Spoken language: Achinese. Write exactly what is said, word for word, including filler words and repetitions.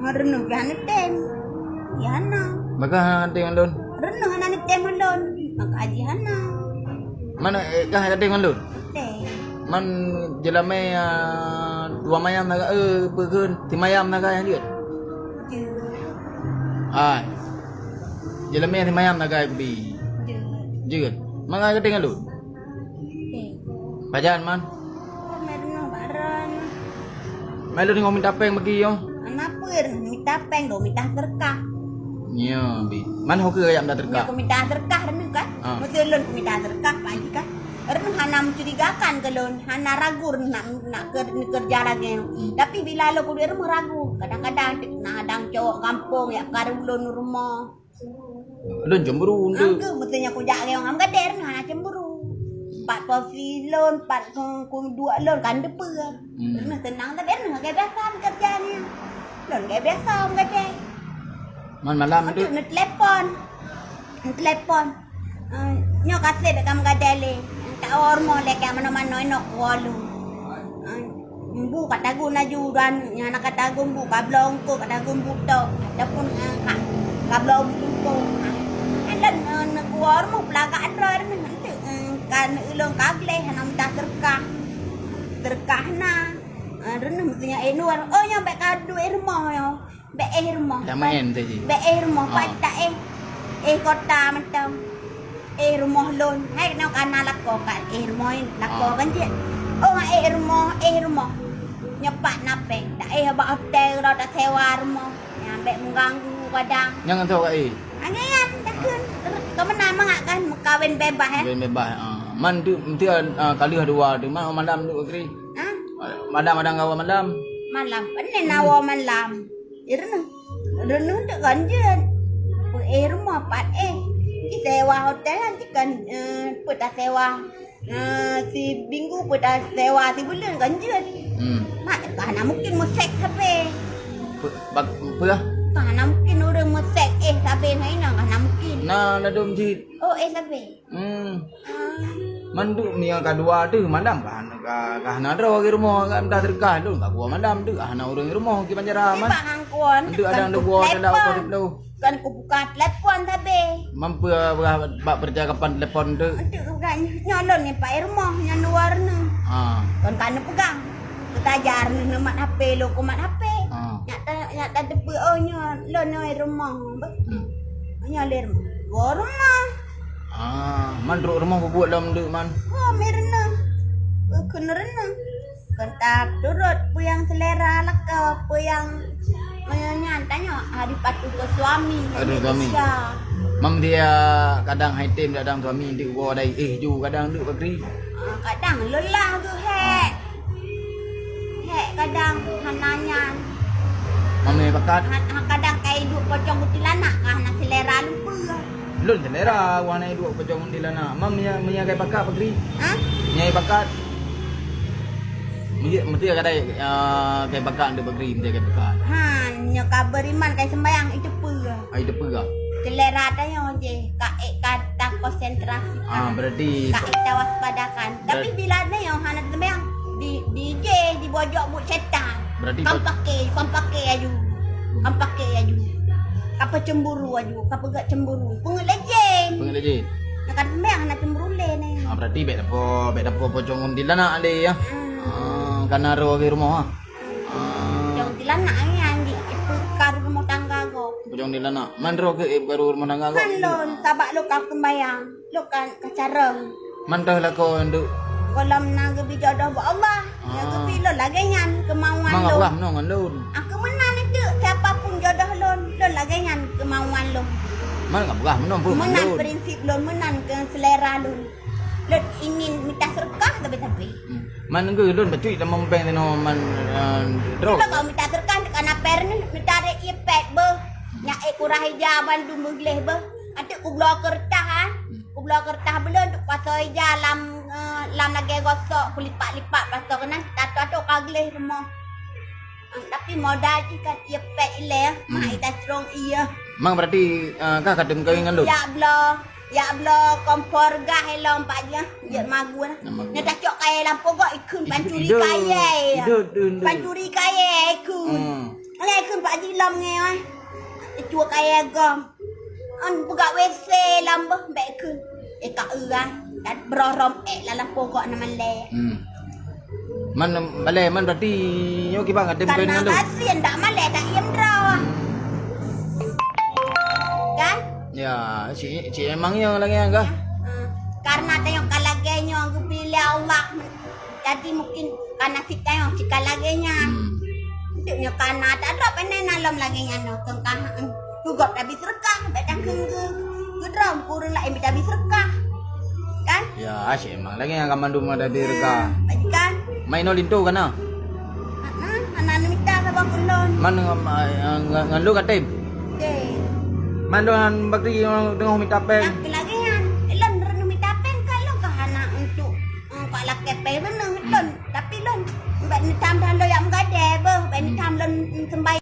Meureunoh pih hana tem. Ya hana. Maka hana tem ngon lôn. Reuneuh hana neutem ngon lôn. Maka aji hana. Mana, eh, kah hana tem ngon lôn? Tem. Man jeulamé, ah, dua mayam naga, eh, peukheun, simayam naga nyang jeuet? Jeuet. Ai. Jeulamé simayam naga bi. Jeuet. Jeuet. Maka hana tem ngon lôn? Tem. Pajan man? Oh, meureunoh baran. Mai lôn ngon mita péng bagi nyoe. Hana peue, mita péng do, mita seudeukah. Nyoe, bi. Man ho keu jak mita seudeukah? Nyoe keu mita seudeukah reuneuh kan? Ah. Meuseu lôn keu mita seudeukah, Pak Haji kan? Reuneuh hana mencurigakan keu lôn, hana ragu reuneuh nak, nak keu-, keureuja lagèe nyoe. Hmm. Tapi bila lôn keu reuneuh ragu, kadang-kadang na hadang cowok gampông jak karu lôn rumoh. Lôn cemburu untuk. Angku, meusti nyan kujak lé orang gadér, hana cemburu. Pat posisi lôn, pat ku, ku duek lôn, kan depeue. Hmm. Reuneuh tenang, tapi reuneuh lagèe biasa keureuja nyan. Lôn lagèe biasa, orang gadér. Man malam tu. Untuk neutelepon. Neutelepon. Eh, nyoe ka sép bèk ka meugadai lé. Nyang tawoe rumoh lé ka manoe-manoe inong kuwoe lôn. Eh, bu ka tagun laju dan nyang hana ka tagun bu ka bloe eungkôt, ka tagun bu tok ataupun, eh, ka, ka bloe bu tumpông. Eh, lôn, eh, neukuwoe rumoh peulagak droe reuneuh, eh, ka ulôn ka gleh hana mita seudeukah. Seudeukah na. Eh, reuneuh meusti nyan, eh, Nur, oh, nyoe bèk ka duek rumoh nyoe. Bèk éh rumoh. Dak maén tu ji. Bèk éh rumoh, ah, pat taéh. Éh kota mantong. Éh rumoh lôn. Hai, nyoe ka na lakoe ka éh rumoh nyoe. Lakoe, ah, kan cit. Oh, éh rumoh, éh rumoh. Nyoe pat na péng. Taéh bak hotel, dah tasewa rumoh. Nyan bèk mengganggu kadang. Nyang ngon soe ka éh? Angén, takheun. Ka meunan mangat kan, meukawen bebas, eh? Kawen bebas, ah. Man tu, meusti, ah, ka lheueh dua tu. Man malam tu, Kri? Ha? Malam, malam gawa malam. Malam. Pane na woe malam. Reuneuh. Reuneuh tu kan jeuet. Peuéh rumoh pat éh. Jisewa hotel kan, eh, peue tasewa. Eh, siminggu peue tasewa, sibuleuen kan jeuet. Hmm. Mak, ka hana mungkin meusek sabe. Pe-, bak-, peue? Ka hana mungkin ureueng meusek éh sabe na inong, ka hana mungkin. Na ladôm jih. Oh, éh sabe. Hmm. Ah. Man tu meunyoe ka dua teuh malam ka, ka, ka hana droe di rumoh, ka mita seudeukah lôn ka kuwoe malam teuh, ka hana ureueng di rumoh di Banjarah man. Nibak hangkon, untuk kan ada kuwoe dalam telepon. Kan kubuka telepon sabe. Man peue bak percakapan telepon tu? Untuk bukan nyoe lôn ni pat éh rumoh, nyan luwa reuneuh. Ha. Kon ka neupeugah. Kutajar neumat H P, lôn kumat H P. Ha. Nyak ta-, nyak tateupeue, oh, nyoe lôn nyoe rumoh. Beuh. Hmm. Nyoe lé rumoh. Woe rumoh. Ah, man trok rumoh peubuet lom deuk man. Ho, mi reuneuh. Bukon reuneuh. Kon taturot peue nyang selera lakoe, peue nyang, eh, nyan tanyoe harus patuh keu suami, nyan. Patuh suami. Indonesia. Mam dia kadang hai tem kadang suami deuk woe dai éh ju kadang deuk bakri. Ah, kadang lelah geuh hék. Hék kadang hana nyan. Mamé pakat. Ha, ha, kadang kai duek pocong kuntilanak ka hana selera lôn peue. Lôn selera, wah na duek pocong kuntilanak. Mam nya, nya kai pakat bakri. Ha? Nya pakat. Mesti, mesti kadai, ah, kai pakat untuk bakri, mesti kai pakat. Ha, nya ka beriman kai sembayang itu peue. Ah, itu peue. Selera tanyoe jih, ka ék ka takonsentrasi. Ah, berarti ka ék tawaspadakan. Tapi bila nyoe hana teumayang, di, di ije, dibojok buet setan. Berarti kam pakai, kam pakai aju. Kam pakai aju. Ka peucemburu aju, ka peugah cemburu. Peungeut lé jén. Peungeut lé jén. Nah, ka teumayang hana cemburu lé nyoe. Ah, berarti bèk dapo, bèk dapo pocong kuntilanak lé ya. Hmm. Ah, kana roh di rumoh ah. Ah. Pocong kuntilanak nyan di, di karu rumah tangga gob. Pocong kuntilanak. Man roh keu, eh, karu rumah tangga gob. Kan lôn, sabak lôn ka sembayang. Lôn kan ka carông. Man teuh lakoe nduek. Gohlom na geubri jodoh bak Allah. Ah. Nyang geubri lôn lagèe nyan keumauan lôn. Mang peugah meunoe ngon lôn. Aku meunan itu, siapa pun jodoh lôn, lôn lagèe nyan keumauan lôn. Man peugah meunoe peue ngon lôn. Meunan prinsip lôn, meunan keu selera lôn. Lôn ingin mita seudeukah tapi-tapi. Hmm. Man geulôn bacut tamong péng tanoh man, eh, droe. Kita kau mita seudeukah, ka na péng ni, mita rek ié pék beuh. Nyak ék kurah ija bandum meugleh beuh. Até kubloe keureutah, ah. Kubloe keureutah belon tu pasoe ija lam, eh, lam lagèe gosok, kulipat-lipat pasoe keunan, tato-tato ka gleh rumoh. Ah, tapi modal jih kan ié pék ilèe, hmm, mah ita crong ié. Mang berarti, eh, kah ka tem kawin ngon lôn? Ya bloe. Jak bloe kompor gas ilong Pak Haji, ah. Jeuet magun. Nama? Nyan tacok kayèe lam pogok ikheun pancuri kayèe. Idot, idot, idot. Pancuri kayèe ikheun. Hmm. Alah ikheun Pak Haji Tom ngai, eh. Cuba kaya gom. An buka W C lam beh, bek keu. Eh, ka eurang. Dan berorom ek lam lampôh gok na malèe. Hmm. Man, balèe, man berarti nyoe kiban ngadem Karena keu nyan tu. Gasien dak malèe, dak iem droe. Kan? Ya, si, si emang nyoe lagèe nyan kah? Hmm. Karena tanyoe ka lagèe nyoe geubri lé Allah. Jadi mungkin ka nasib tanyoe cit ka lagèe nyan. Hmm. Untuk nyoe ka na, tak droe pandai na lom lagèe nyan nyoe. Keu ka, hmm. Keu gob tabi seureukah, bèk takheun keu, keu droe, keu ureueng laén bèk tabi seureukah. Kan? Ya, asyik emang lagèe nyan ka mandum ada di reka. Hmm, bajikan. Mai inoe linto ka na? Hana, hana neumita saboh keu lôn. Man, eh, ngan, ngan lôn ka tem? Tem. Man lôn bakri teungoh mita péng. Nyang keu lagèe nyan, lôn neumita péng ka lôn ka hana untuk, eh, ka lakèe péng reuneuh lôn. Tapi lôn bèk neutam dah lôn jak meugadèe beuh, bèk neutam lôn sembahyang.